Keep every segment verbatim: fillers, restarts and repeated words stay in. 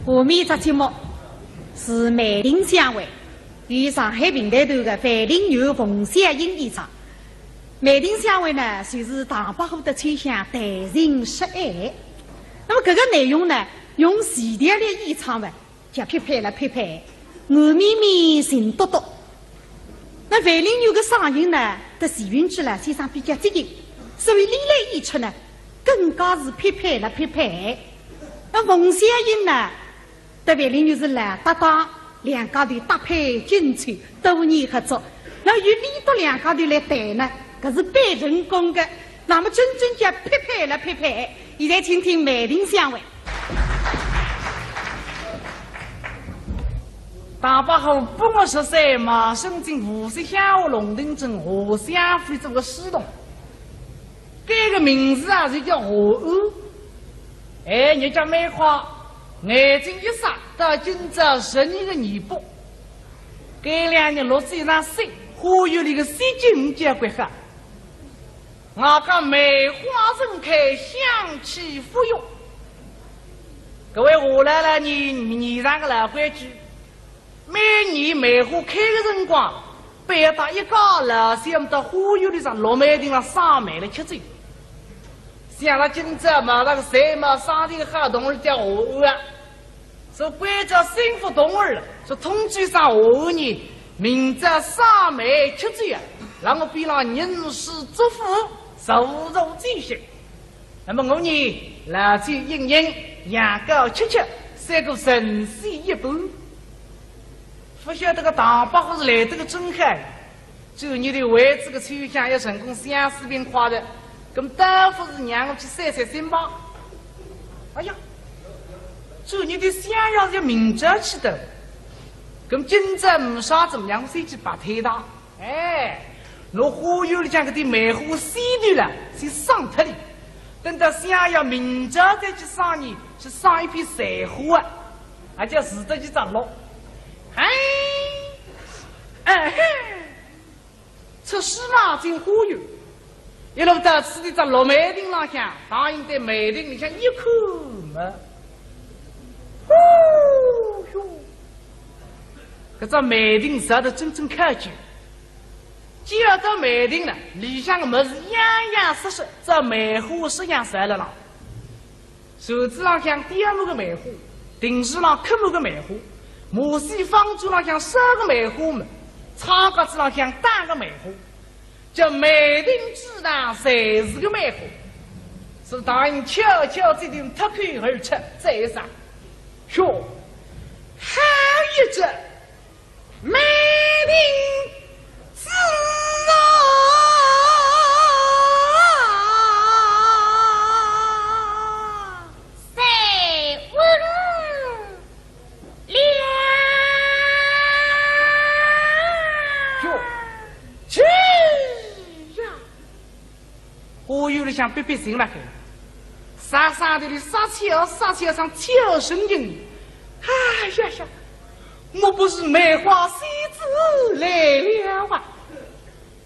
下面一只节目是梅亭相会，由上海评弹团的范林元、冯小英演唱。梅亭相会呢，就是唐伯虎搭秋香谈情说爱。那么搿个内容呢，用徐调来演唱的，叫匹配了匹配，软绵绵，情笃笃。 那范林元个嗓音呢，搭徐云志老先生比较接近，所以俚来演出呢，更加是匹配了匹配。那冯小英呢，搭范林元是老搭档，两家头搭配精彩，多年合作。那由俚笃两家头来弹呢，搿是蛮成功的。那么真正叫匹配了匹配。现在请听梅亭相会。 唐伯虎八月十三卖身进无锡乡下龙亭镇华相府做个书童。搿个名字啊，就叫华安。哎，日脚蛮快，眼睛一眨，到今朝十二月廿八。搿两日落仔一场雪，花园里个雪景交关好。 外加梅花盛开，香气馥郁。搿位华老老年年上个老规矩，每年梅花开个辰光，必要带一家老小到花园里向落梅亭浪赏梅来吃酒。想到今朝嘛，搿个谁嘛，赏这个好东西叫华安啊。 说关照心腹童儿，说通知声华安呢，明朝赏梅吃酒啊，让我边浪吟诗作赋，助助精神。那么我呢，老酒饮饮，羊羔吃吃，赛过神仙一般。勿晓得个唐伯虎是来得个真好。 转日头为仔个秋香要成功相思病快哉，搿么倒勿如让我去散散心吧。哎呀，转日头相爷是要明朝去的，搿么今朝没啥怎么样，我先去白天的。哎，拿花园里向搿点梅花先断了，先赏脱哩。等到相爷明朝再去赏呢，去赏一批残花啊，也叫使得去着落。哎，哎嘿。 出书房进花园，一路到此地只落梅亭浪向，唐寅对梅亭里向一看嘛，哦哟，搿只梅亭造得真正考究。既然到梅亭了，里向个物事样样式式，只梅花式样侪辣浪。 柱子浪向雕满个梅花，亭子浪刻满个梅花，马戏方桌浪向烧个梅花么，窗格子浪向打个梅花，叫梅亭之上侪是个梅花。是唐寅悄悄嘴里脱口而出，再一声：哟，好一只 梅亭之上，谁闻了？哟，去呀！ 花园里向逼逼静了海，煞煞地里煞气啊，煞气啊，像气啊神经。哎呀呀，莫不是梅花仙子来了啊？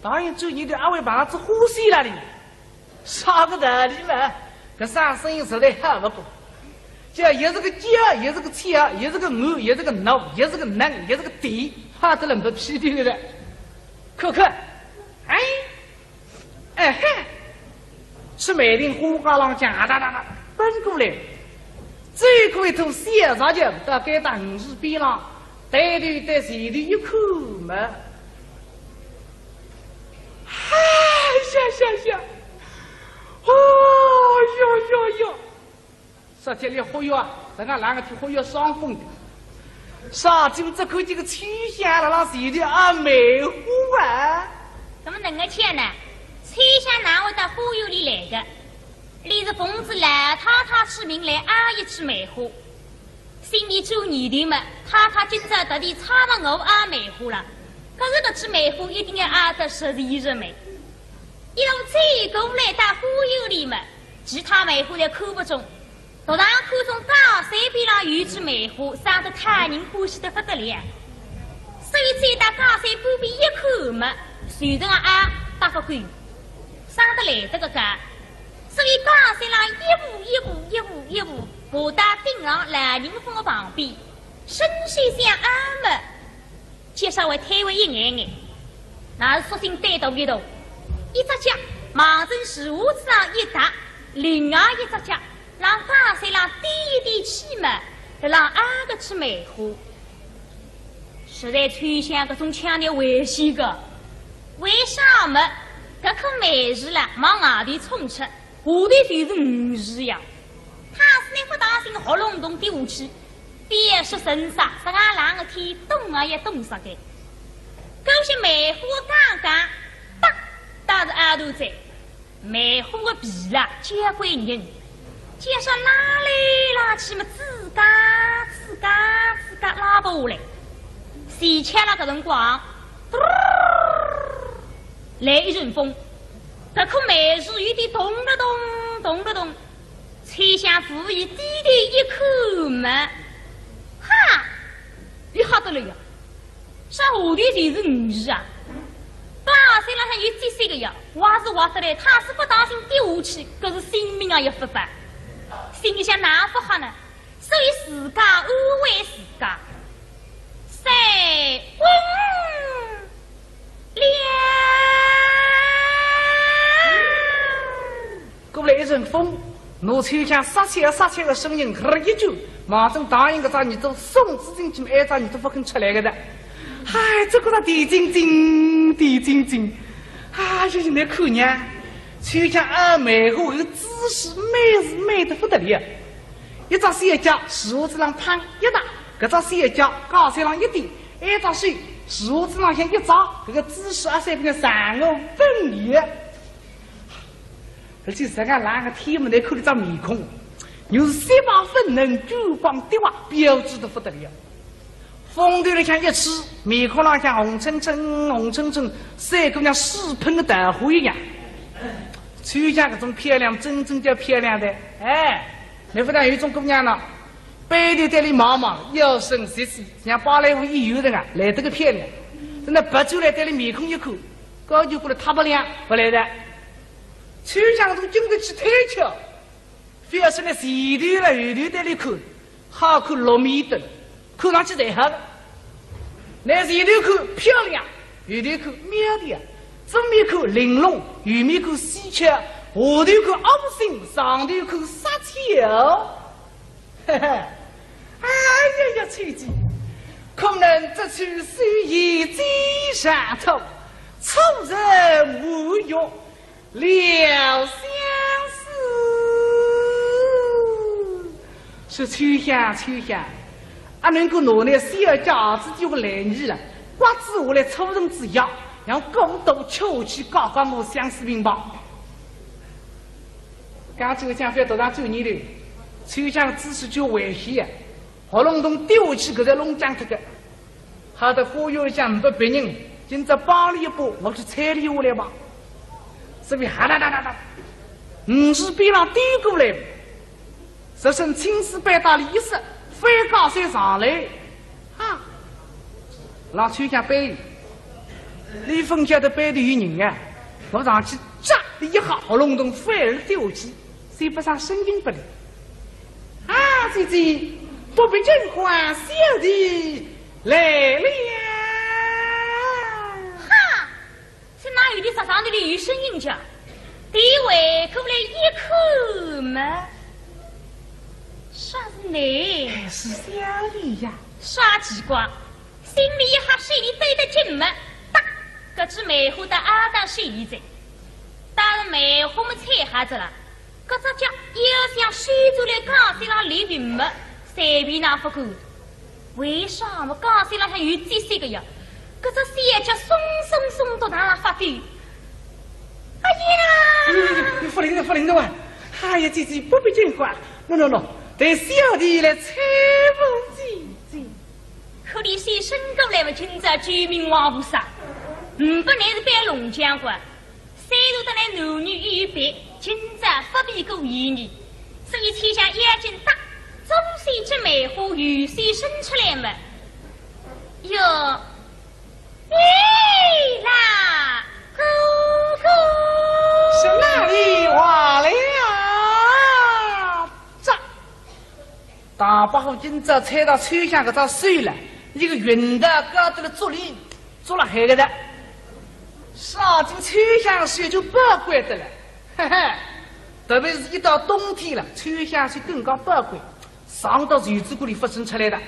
当然，最近的阿伟把那只花仙来了，啥个道理嘛？搿声声音实在好不过，叫也是个叫，也是个气啊，也是个饿，也是个闹，也是个冷，也是个甜，哈得了没屁的了。看看，哎， 哎嘿，出梅亭花街浪向啊哒哒哒奔过来，走过一头小石桥，到该搭鱼池边浪，抬头对前头一看嘛，哎呀呀呀，哦哟哟哟！ 说起来忽悠啊，人家哪个去忽悠伤风的？啥今朝看见个秋香辣辣前头啊梅花啊？怎么能够巧呢？秋香哪会到花园里来的？伊是奉仔老太太之命来啊一枝梅花，心里转念头嘛，太太今朝特地差了我啊梅花了，可是搿枝梅花一定要啊得十全十美。一路走过来到花园里嘛，其他梅花侪看不中， 独当看中假山边浪有一枝梅花，生得讨人欢喜得不得了。所以走到假山旁边一看嘛，随着啊搭勿够，生得来得个高。所以假山浪一步一步一步一步，我到顶浪来迎风个旁边，伸手想阿末，就稍微推位一眼眼，那是索性单独一头，一只脚望准树椏子浪一踏，另外一只脚让架势浪踮一踮起末，让阿个去梅花。实在秋香搿种腔调危险个，为啥末？搿棵梅树啦，望外头冲出， 下头就是鱼池呀。倘使倷勿当心，豁隆咚跌下去，覅说人啥，实梗冷个天，冻啊也冻煞个。搿些梅花刚刚，哒，搭仔阿头哉，梅花个皮啦，交关韧，就算拉来拉去末，吱嘎吱嘎吱嘎拉勿下来。恰巧辣搿辰光，嘟儿，来一阵风， 搿棵梅树有点动了动，动了动，秋香无意低头一看末，哈，伊吓得了呀！啥下头就是鱼池啊？架势浪向有积水个呀，滑是滑得来，倘使勿当心跌下去，搿是性命啊也勿保。心里想哪勿吓呢？所以自家安慰自家，三稳 了。过来一阵风，拿秋香煞气煞气个声音，呵一句，望准大人搿只耳朵送仔进去，埃只耳朵勿肯出来个哉。嗨，搿个是甜津津，甜津津。哎呀，现在看呀，秋香拗梅花搿个姿势，美是美得勿得了。 一只小脚树椏子浪砰一踏，搿只小脚架势浪一踮，埃只手树椏子浪向一抓，搿个姿势啊，像个人物分裂。而且实梗冷个天末，倷看搿只面孔，又是雪白粉嫩，珠光滴滑，标致得勿得了。风头里向一吹，面孔浪向红澄澄、红澄澄，赛过像水喷个桃花一样。秋香搿种漂亮，真正叫漂亮的，哎。 倷勿讲有种姑娘呢，背后对俚望望，腰身细细，像芭蕾舞演员一样，来得个漂亮。等到别转来对俚面孔一看，高就过来塌鼻梁，勿来的。秋香从经得起推敲，覅说倷前头了，后头对俚看，好看六面灯。 看上去侪好个。倷前头看漂亮，后头看苗条，左面看玲珑，右面看稀缺，下头看窝心，上头看煞气哦。嘿嘿，哎呀呀，秋姐，可能这次虽已经上头，错人无用。 了相思。说秋香，秋香，阿能够拿倷小脚子就个来意了，刮子下来凑成子腰，让过多吃下去，搞搞我相思病吧。刚才我讲覅多大酒劲头，秋香姿势就危险呀，喉咙痛丢下去，搿才弄僵脱个。 吓得花园里向呒不别人，今朝帮俚一把，我去搀俚下来吧。这边哈哒哒哒哒，五十边浪丢过来，这身青丝白带里一塞，翻高山上来，啊，让秋香背，俚勿晓得背头有人啊，我上去扎一下，喉咙痛反而丢下去，算不上声音不灵。啊，姐姐，不必惊慌，小弟 来了。哈，是哪有的？啥上头里有声音叫？对回过来一看嘛，啥是你？哎，是小弟呀。啥奇怪？心里一吓，手里对得紧嘛，哒，搿只梅花搭阿搭手里哉，当然梅花么采好仔了。 搿只脚要想伸出来，架势浪立平么，随便哪勿敢。为啥么？架势浪向有积水个呀，搿只小脚松松松到哪发抖。哎呀！哎，哎，哎，勿灵了，勿灵了啊！哎呀，姐姐，不必惊慌，喏，喏，喏，待小弟来搀扶姐姐。可怜是伸过来么，今朝救命王菩萨，呒不倷是扮龙将军。 虽然得来男女有别，今朝勿比过以前，所以秋香要紧搭，总算只梅花有些伸出来么。哟，咦啦，哥哥。是哪里话了呀？这好，今朝猜到秋香搿只手了，一个运道高得了足里，足了海个的。啥今秋香手就宝贵的了，嘿嘿。特别是一到冬天了，秋香手更加宝贵，藏到袖子管里勿伸出来的。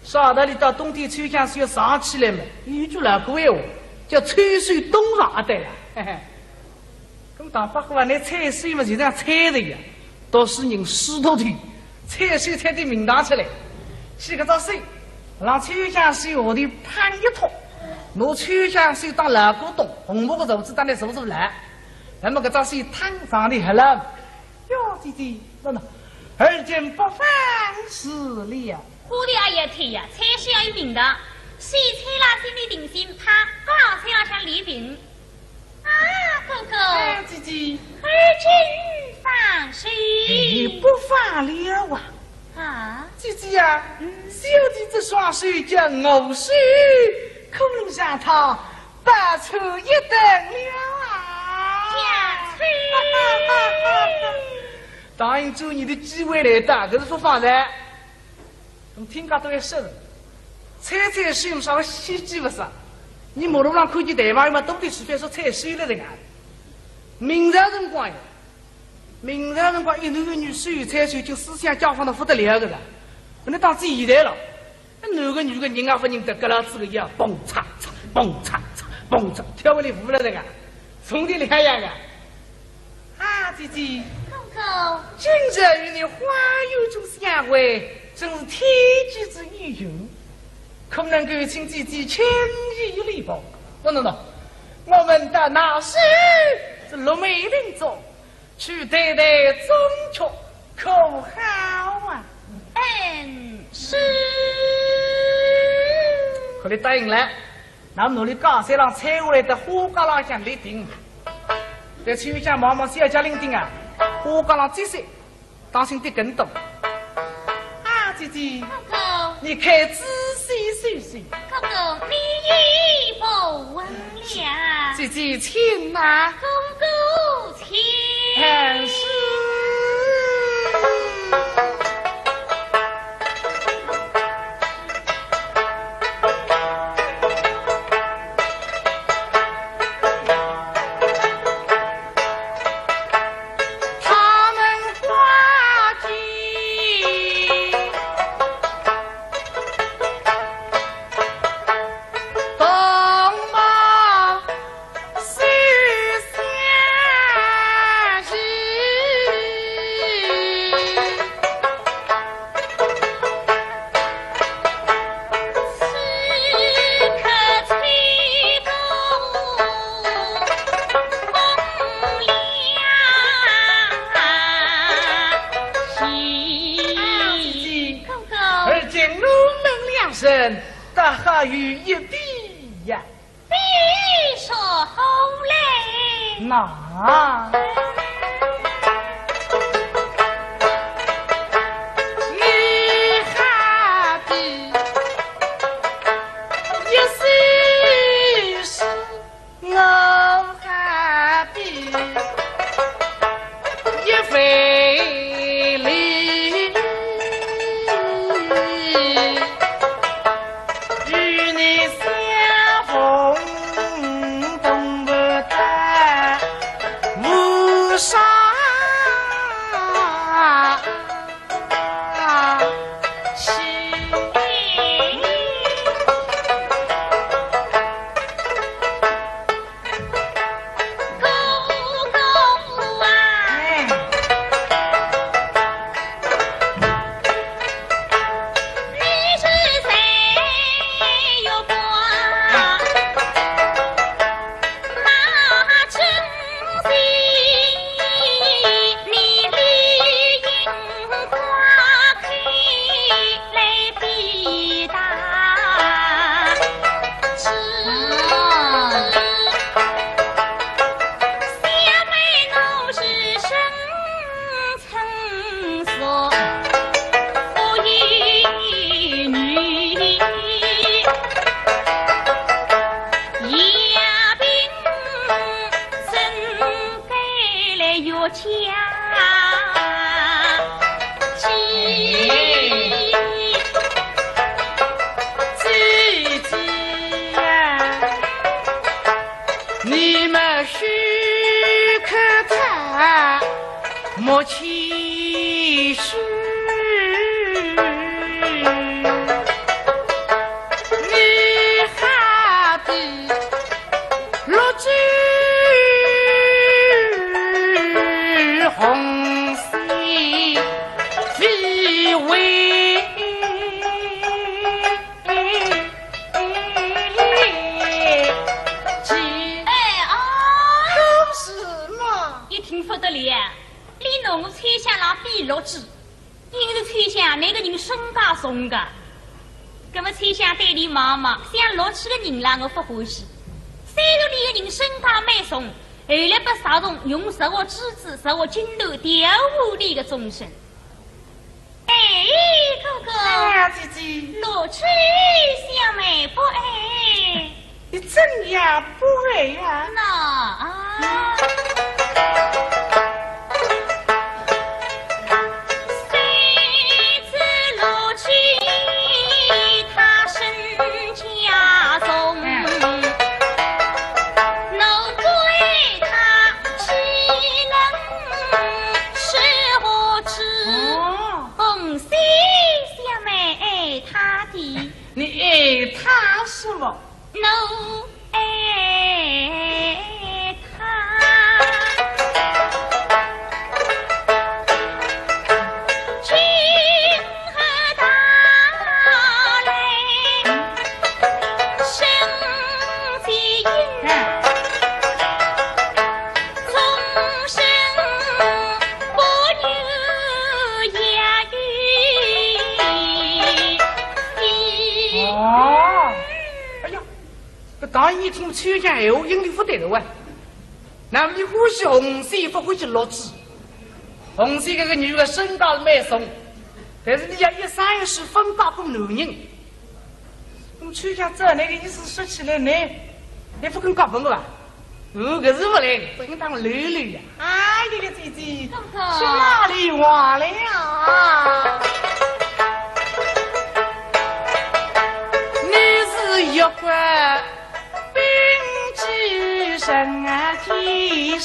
啥道理到冬天秋香手要藏起来嘛，有句老古闲话，叫“秋收冬藏”啊，对了，嘿嘿。 搿么唐伯虎啊，拿采萍嘛，就像采萍一样，读书人书读透，采萍采得名堂出来。搿个只手，让秋香手下头攀一托，拿秋香手当老古董，红木个柱子当来坐坐来。那么搿只手摊上的好了，哟，姐姐，喏喏，而今不妨事了。 花头阿要退呀，采萍要有名堂，所以采萍心里定心，怕高山浪向留情。啊，哥哥，哎，姐姐。而今勿妨事。哎，不妨了啊。啊？姐姐呀，嗯。小弟这双手叫我手，可能让他白出一等了啊。呀，采萍。答应做你的机会来的，可是勿妨的。 侬听讲都要说人，采采手么啥个稀奇勿是？你马路上看见大妈嘛，都得随便说采手了人啊。明朝辰光呀，明朝辰光一男一女手有采手，就思想解放得不得了个了。那当仔现在了，那男个女个人啊，勿认得，搿老子个腰，蹦嚓嚓，蹦嚓嚓，蹦嚓，跳勿离舞了人啊，从前两样啊。 啊，姐姐。哥哥。今日与你花园中相会，真是天赐之奇遇。可能够请姐姐轻移礼貌。喏，喏，喏，我们到那时，这绿梅林中去谈谈衷曲，可好啊？嗯，是。可你答应了。 那么侬哩高山浪采下来个花甲浪向立定，在秋香望望小脚伶仃啊，花甲浪接水，当心跌跟斗。啊，姐姐，哥哥。你可仔细细细。哥哥，你已不问了。姐姐，请啊。哥哥，请。哎，是。 而今我们两人，大好有一比呀。 比说好嘞。那你好比一首诗，我好比一回礼。 与你相逢同不得无上喜。 哥哥啊，哎。你是谁又不那真心，你的 家。休客他莫欺虚，你何必落枝红喜非为？ 哎，啊！可是嘛。一听勿得了，俚拿我秋香来比落枝，因为秋香搿个人身价重个，搿么秋香对俚望望，想落枝个人啦，我勿欢喜。虽然俚个人身价蛮重，后来拨石崇用十个珠子、十个金钿调戏俚个终身。 哎，哥哥。啊，姐姐。落枝小妹不爱。你怎样不爱呀？那啊。谁知落枝她身价重，嗯。 哦。红喜小妹爱他的。你爱他什么？我爱他。 哦，哎呀，搿大爷一听秋香闲话，心里勿对头啊。那么你欢喜红喜，勿欢喜落枝？红喜搿个女个身价是蛮重，但是你要一生一世勿嫁过男人。那么秋香照那个意思说起来呢，你勿肯嫁拨我啊？ 我可是勿来，真当累累呀。哎呀，姐姐，哥哥。去哪里玩了呀？你是一块冰激人啊，激人。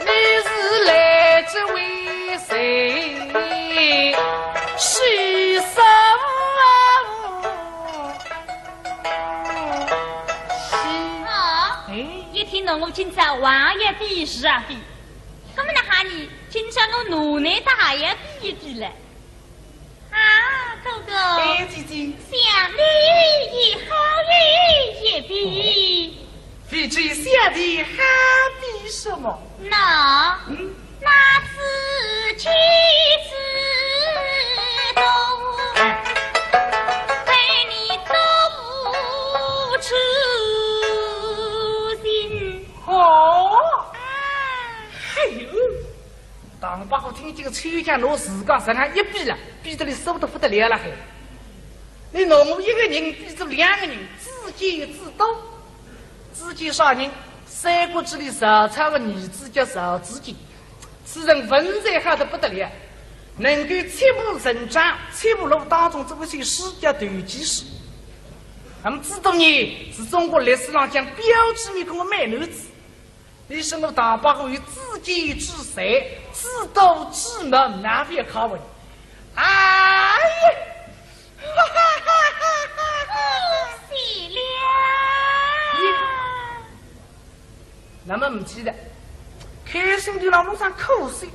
你是来自为谁？是什么？ 啊，哎。一听侬我今朝横也比竖也比，那么哪哈呢？今朝我拿侬搭也比一比了。啊，哥哥。哎，姐姐。想你也好也一比。姐姐想你还比什么？那，嗯？ 那知己知彼，非你都不知心。哦，哎呦，唐伯虎听见个秋香拿自家实梗一比了，比得来舍不得不得了了还。你拿我一个人比着两个人，知己知彼。知己啥人？三国志里曹操个儿子叫曹子建。 此人文才好得不得了，能够七步成章，七步路当中做一些书叫投机书。那么知彼呢，是中国历史上讲标致面孔个美男子。你说我唐伯虎有知己知谁，知彼知彼，那也可问。哎呀！ 恭喜了。你，那么唔记得，开心的老路上可惜，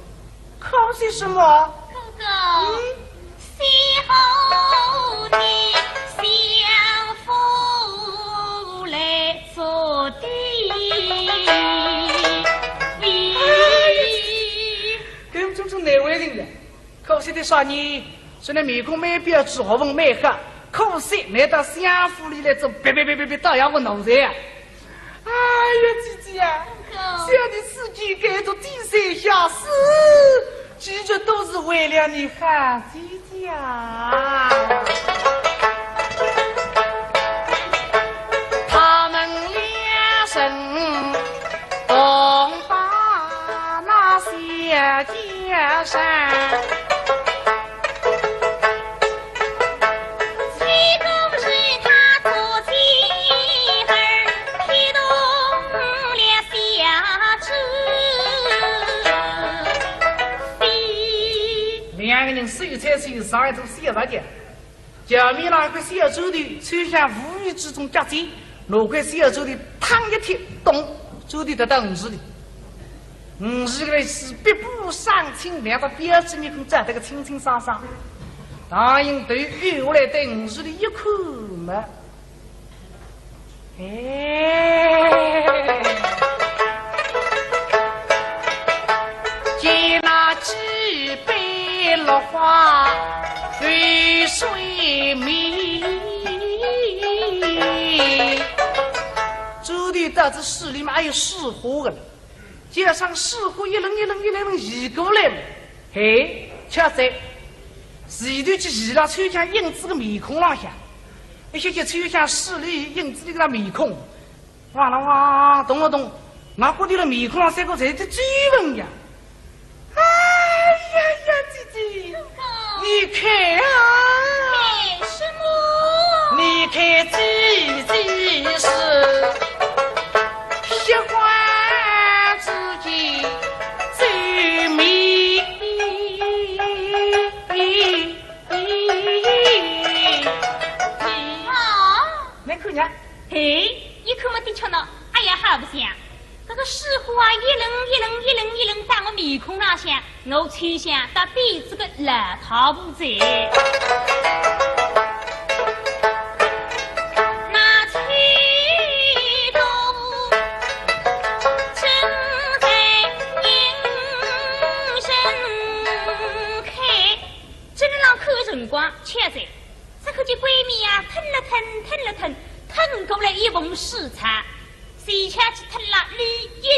可惜什么？哥哥，嗯？邂逅的相逢来作对。哎呀，搿种种难为情的。 可惜的啥呢？虽然面孔蛮标致，学问蛮好，可惜难到相府里来做别别别别别打下个奴才啊！哎呀，姐姐啊，哥。想你自己该做低三下四，其实都是为了你好姐姐啊。他们两人同把那小姐 是他做妻儿，替他手才是有上一种小物件。前面那块小砖头，秋香无意之中脚尖，那块小砖头嘡一踢，咚，砖头跌到鱼池里。鱼池里是碧波澄清，两只标致面孔照得个清清爽爽。唐寅头扭下来对鱼池里一看嘛， 哎，见那几杯落花飞水面。这里到这水里面还有水花的了，街上水花一轮一轮一轮轮移过来了。嘿，巧哉，前头去移了秋香影子个面孔浪向，一歇歇秋香水里影子里个面孔 哇啦哇，动啊动，那个地的面孔上三个侪是皱纹呀。哎呀呀，姐姐，哥哥，你看啊，看什么？你看姐姐是雪花之间最美。啊，没看见？ 嘿，一看么的确呢，哎呀，好不像，搿个水花啊，一轮一轮一轮一轮打我面孔浪向，我秋香倒变仔个老太婆哉。那秋香正在迎人开，正浪看辰光，巧哉， 只看见闺蜜呀，腾了腾，腾了腾，腾过来一蓬水草，恰巧去腾了你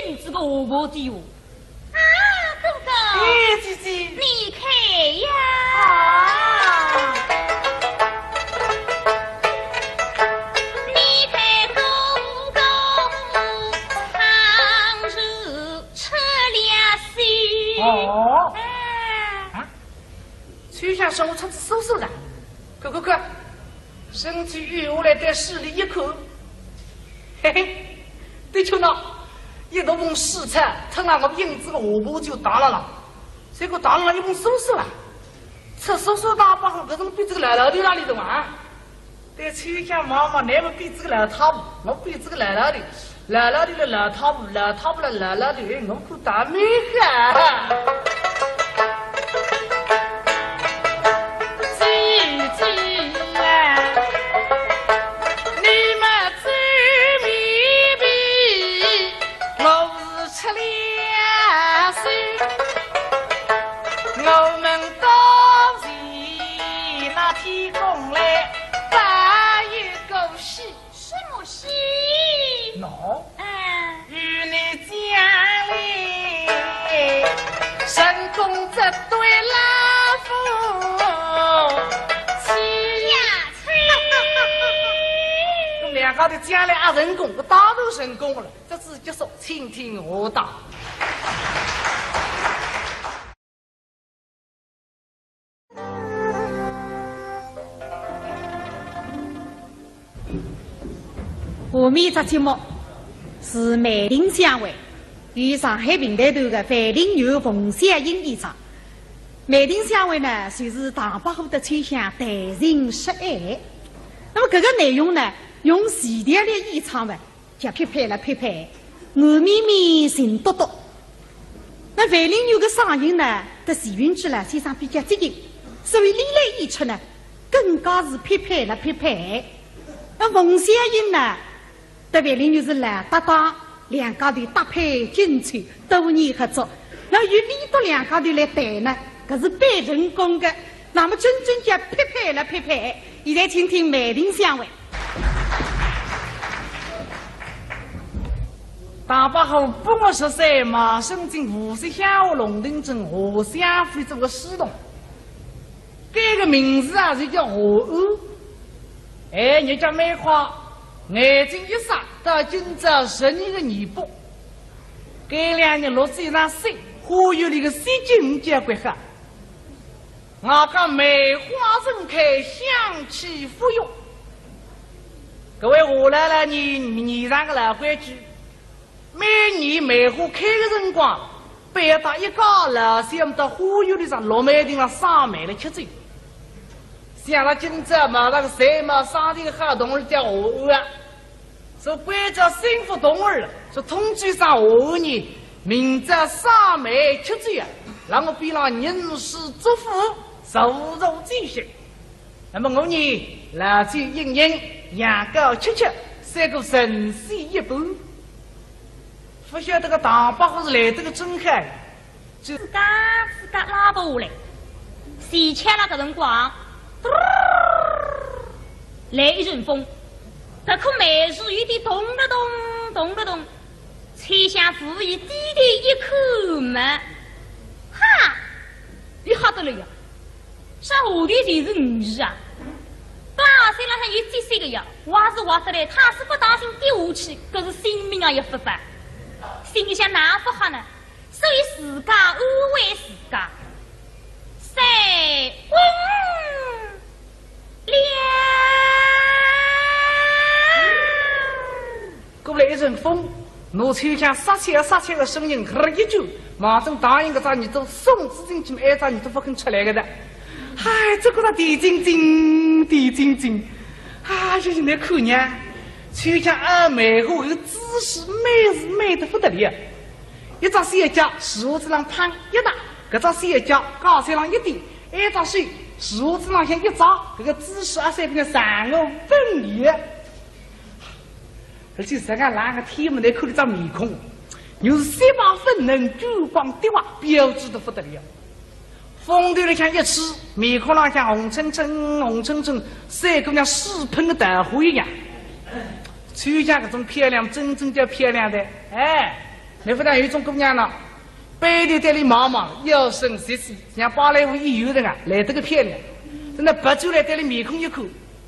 影子个下巴底下。啊，哥哥，哎，姐姐，你看呀。啊。你看哥哥长寿出了岁。哦。啊。啊？ 秋香说我出去搜搜啦，看看看，身体扭下来对水里一看，嘿嘿，的确呢，一大蓬水草，腾了我影子个下巴就打了啦，结果打了一蓬搜索啦，出搜索大把好，搿种比这个老老头哪里懂啊？ 对秋香望望，乃末比这个老太婆，我比这个老老头，老老头了老太婆，老太婆了老老头，哎，我看倒蛮好。姐姐啊，你们走密密，我是出了手，我们到前那天公来。 打一个喜。什么喜？喏，啊。与你讲嘞，成功这对老夫妻。呀，我们两家头将来也成功，我当然成功了。这次结束，请听下档。 下面一只节目是梅亭相会，由上海评弹团的范林元、冯小英演唱。梅亭相会呢，就是唐伯虎搭秋香谈情说爱。那么搿个内容呢，用徐调来演唱呢， 叫匹配了匹配，软绵绵、情笃笃。那范林元个嗓音呢，搭徐云志老先生比较接近，所以俚来演出呢，更加是匹配了匹配。那冯小英呢，搭范林元是老搭档，两家头搭配精彩，多年合作。那由俚笃两家头来弹呢，搿是蛮成功的。那么真正叫匹配了匹配，现在请听梅亭相会。 唐伯虎八月十三卖身进无锡乡下龙亭镇华相府做个书童。搿个名字啊，就叫华安。哎，日脚蛮快，眼睛一眨，到今朝十二月廿八。搿两日落仔一场雪，花园里个雪景交关好。 外加梅花盛开，香气馥郁。搿位华老老年年上个老规矩，每年梅花开个辰光，背搭一家老小到花园里向落梅亭浪赏梅来吃酒。想了今朝嘛，那个谁嘛，赏的好东西叫下午啊。说关照心腹童儿，说通知上下午呢，明朝赏梅吃酒啊，让我边浪吟诗作赋，助助精神。那么我呢，老酒饮饮，羊羔吃吃，赛过神仙一般。 勿晓得个唐伯虎是来得个真快，就自家自家拉勿下来。恰巧辣搿辰光，嘟儿，来一阵风，搿棵梅树有点动了动，动了动，秋香无意低头一看嘛，哈，伊吓得了呀！ 啥下头侪是鱼啊？大山浪向有积水个呀，滑是滑得来，倘使勿当心跌下去，搿是性命啊也勿保。心里想哪勿好呢？所以自家安慰自家，三分两。 过来一阵风，拿秋香杀气杀气个声音，呵一句，马上答应搿只耳朵送仔进去，埃只耳朵勿肯出来个的。嗨，这个是甜津津，甜津津。啊，就是那看呢，秋香啊，梅花搿个姿势美是美得不得了。一只小脚树枝浪碰一搭，搿只小脚架子浪一点，埃只手树枝浪向一抓，搿个姿势啊，三个人上个稳也。 而且自家冷个天么，来看伊只面孔，又是雪白粉嫩，珠光滴滑，标致得不得了。风头里向一吹，面孔浪向红澄澄，红澄澄，赛过像水喷个桃花一样。秋香搿种漂亮，真正叫漂亮的。哎，侬勿讲有种姑娘呢，背后对伊望望，腰身细细，像芭蕾舞演员一样，来得个漂亮。等到别转来对伊面孔一看，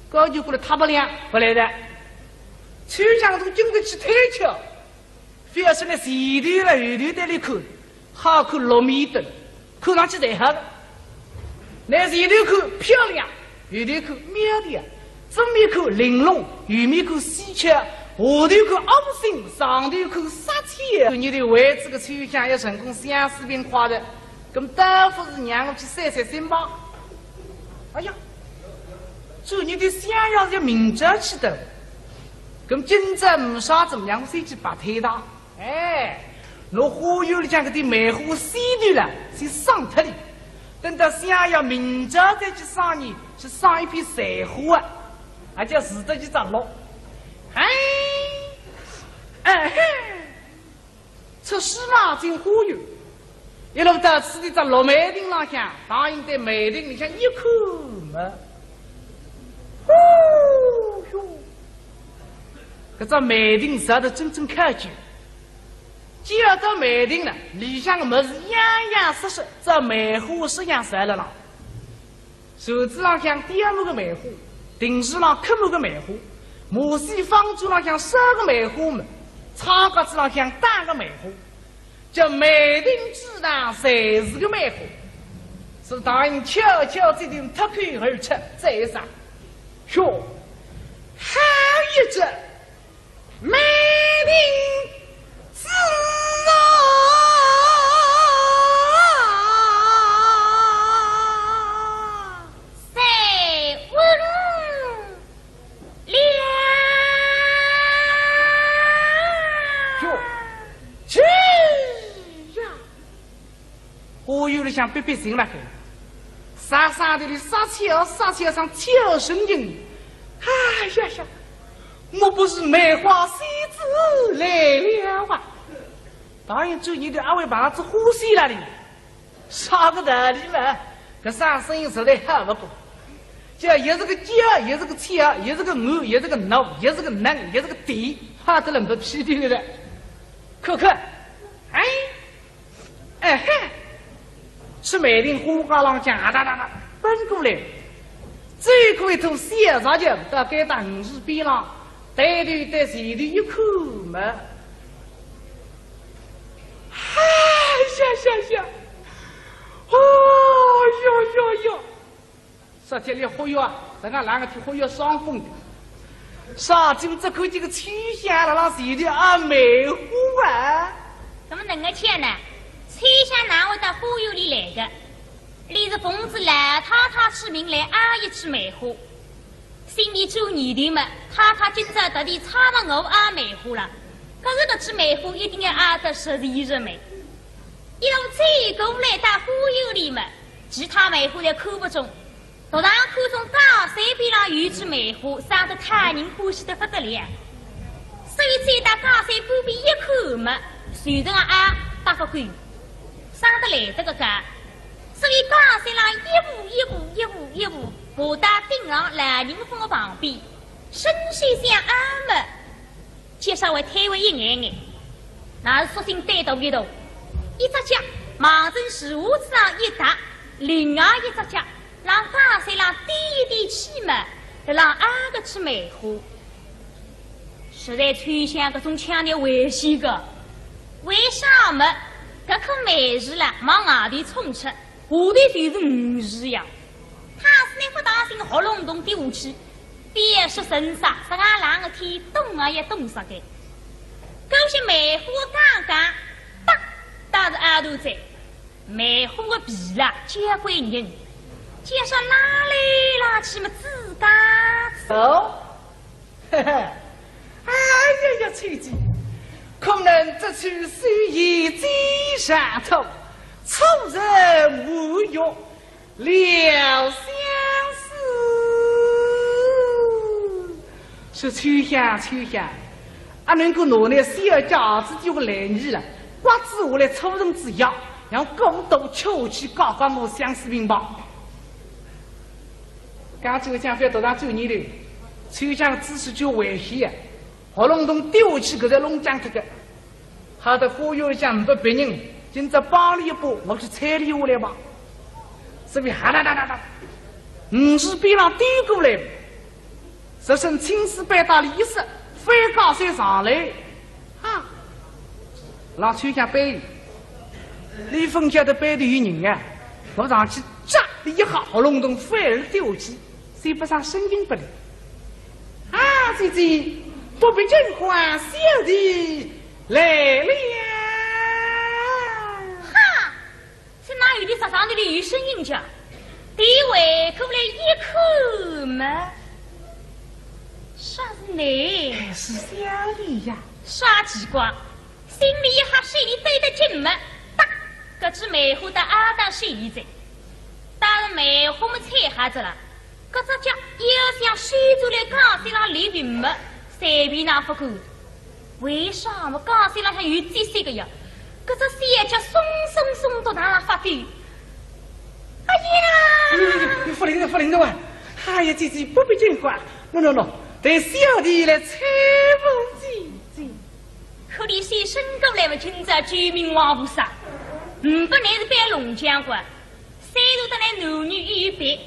高就过来塌不亮，勿来的。 秋香都经得起推敲，覅说拿前头了后头对伊看，好看六面灯，看上去侪好的。拿前头看漂亮，后头看苗条，正面看玲珑，后面看稀缺，下头看窝心，上头看杀气。你的为这个秋香要成功相思病快的， 搿么倒不如让我去散散心吧。哎呀，做你的想要是要明朝去的，搿么今朝没啥怎么样，我先去白推他。哎，拿花园里向搿点梅花先留了，先赏脱哩。等到想要明朝再去赏呢，去赏一批残花啊，啊，叫使得去着落。哎，哎嘿。 出书房进花园，一路到此地只落梅亭浪向，唐寅对梅亭里向一看嘛，哦哟，搿只梅亭造得真正考究。既然到梅亭了，里向个物事样样式式，只梅花式样侪辣浪。 柱子浪向雕满个梅花，亭子浪刻满个梅花，马戏方桌浪向烧个梅花么，窗格子浪向打个梅花，叫梅亭之上侪是个梅花。是唐寅悄悄嘴里脱口而出，再一声：哟，好一只！ 梅亭之上侪闻了。哟，去呀！ 花园里向逼逼静了海，沙沙地里杀气啊，杀气啊，像叫声音。哎呀呀，我不是梅花仙子来了啊！唐寅转念头，阿会碰着花仙了哩？啥个道理嘛？搿声声音实在好不过。叫也是个叫，也是个气啊，也是个饿，也是个闹，也是个冷，也是个甜，哈得了没屁头了。看看，哎， 哎嘿，出梅亭花架浪向啊哒哒哒奔过来，走过一段小石桥，到该搭亭子边浪，抬头对前头一看嘛，哎呀呀呀，哦哟哟哟！ 啥体里忽悠啊，人家啷个去忽悠伤风的。啥今朝看见个秋香辣辣前头啊梅花啊？怎么能够去呢？秋秋香哪会到花园里来个？俚是奉仔老太太之命来拗一枝梅花。心里转念头么，太太今朝特地差么我拗梅花了，可是搿枝梅花一定要拗得十全十美。一路走过来到花园里么，其他梅花侪看勿中， 独是看中假山边浪有一枝梅花，生得讨人欢喜得不得了。所以走到假山旁边一看么，随着啊，搭勿够，生得来得个高。所以假山浪一步一步，一步一步，爬到顶浪老人峰个旁边，伸手想拗么， 就稍微推扳一眼眼，乃是索性胆大一大，一只脚望准树椏子浪一踏，另外一只脚让假山浪踮一踮起么，就让拗搿枝梅花。实在秋香搿种腔调危险个，为啥么？搿棵梅树啦，往外头冲出， 下头就是鱼池呀。倘使倷勿当心，豁隆咚跌下去，覅说深杀，实梗冷个天，冻啊也冻煞个。搿些梅花刚刚，哒，搭是拗断哉，梅花个皮啦，交关韧，就说拉来拉去么，吱嘎吱。哦， 嘿嘿，哎呀呀，秋姐，可能这次是一计上头，出人无用，料相思。说秋香，秋香，阿能够拿那小脚子丢个来你了，刮子下来出人之药，让过多秋去搞搞我相思病吧。 刚才我讲覅多大酒劲头，秋香姿势就危险呀，豁隆咚跌下去，搿才弄僵脱个。好得花园里向呒不别人，今朝帮俚一把，我去搀俚下来吧。所以哈哒哒哒哒，鱼池边浪兜过来，只身青丝白带里一塞，翻高山上来。 啊，让秋香背，俚勿晓得背头有人啊，我上去扎俚一下，豁隆咚反而跌下去，算不上生病不了。啊，姐姐，不必惊慌，小弟来了。哈！ 是哪有的？啥上头里有声音叫？对回过来一看嘛，啥是你？哎，是小弟呀。啥奇怪？心里一吓，手里对得紧嘛，哒，搿枝梅花搭阿搭手里哉。当然梅花么采好哉了， 搿只脚要想伸出来假山浪立定么，随便哪勿够。为啥么？假山浪向有积水个呀，搿只小脚松松松到哪发抖。哎呀！哎，哎，哎，勿灵了，勿灵了啊！哎呀，姐姐，不必惊慌，喏，喏，喏，待小弟来搀扶姐姐。可怜手伸过来么，今朝救命王菩萨，呒不乃是扮龙将官，虽然得来男女有别。